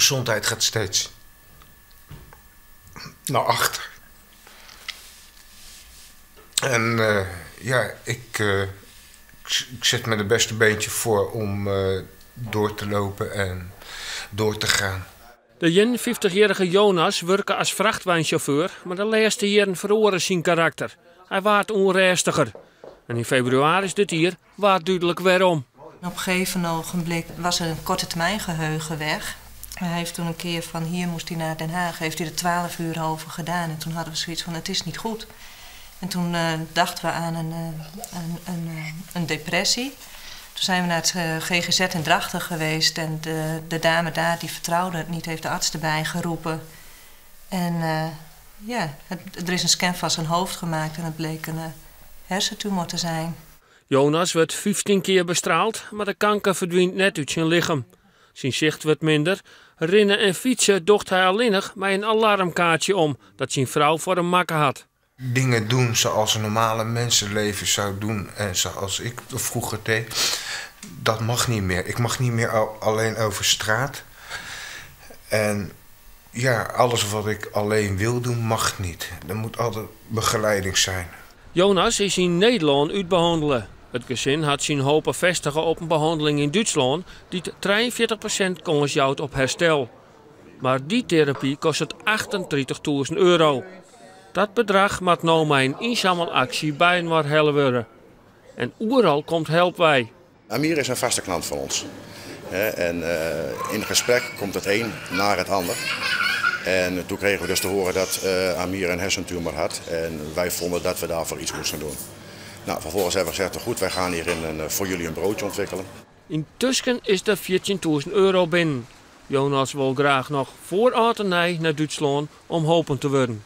Gezondheid gaat steeds naar achter. En ja, ik zet me de beste beentje voor om door te lopen en door te gaan. De 51-jarige Jonas wurke as frachtweinsjauffeur, mar de lêste jierren feroare syn karakter. Hy waard ûnrêstiger. En yn febrewaris dit jier waard dúdlik wêrom. Op een gegeven ogenblik was er een korte termijn geheugen weg. Hij heeft toen een keer van hier moest hij naar Den Haag, heeft hij er 12 uur over gedaan. En toen hadden we zoiets van het is niet goed. En toen dachten we aan een depressie. Toen zijn we naar het GGZ in Drachten geweest en de dame daar die vertrouwde het niet, heeft de arts erbij geroepen. En ja, er is een scan van zijn hoofd gemaakt en het bleek een hersentumor te zijn. Jonas wurdt 15 kear bestraald, mar de kanker ferdwynt net út syn lichem. Syn sicht wurdt minder. Rinne en fytse docht hy allinnich mei in alarmkaartsje om dat syn frou foar him makke hat. Dingen doen zoals een normale mensenleven zou doen en zoals ik vroeger deed, dat mag niet meer. Ik mag niet meer alleen over straat. En ja, alles wat ik alleen wil doen, mag niet. Er moet altijd begeleiding zijn. Jonas is yn Nederlân útbehannele. It gesin hat syn hope fêstige op in behanneling yn Dútslân dy't 43% kâns jout op herstel. Mar dy terapy kostet €38.000. Dat bedrach moat no mei in ynsammelaksje byinoar helle wurde. En oeral komt help wei. Amir is een vaste klant van ons. En in gesprek komt het een naar het ander. En toen kregen we dus te horen dat Amir een hersentumor had. En wij vonden dat we daarvoor iets moesten doen. Nou, vervolgens hebben we gezegd, goed, wij gaan hier voor jullie een broodje ontwikkelen. Yntusken is der €14.000 binnen. Jonas wol graach noch foar âld en nij nei Dútslân om holpen te wurden.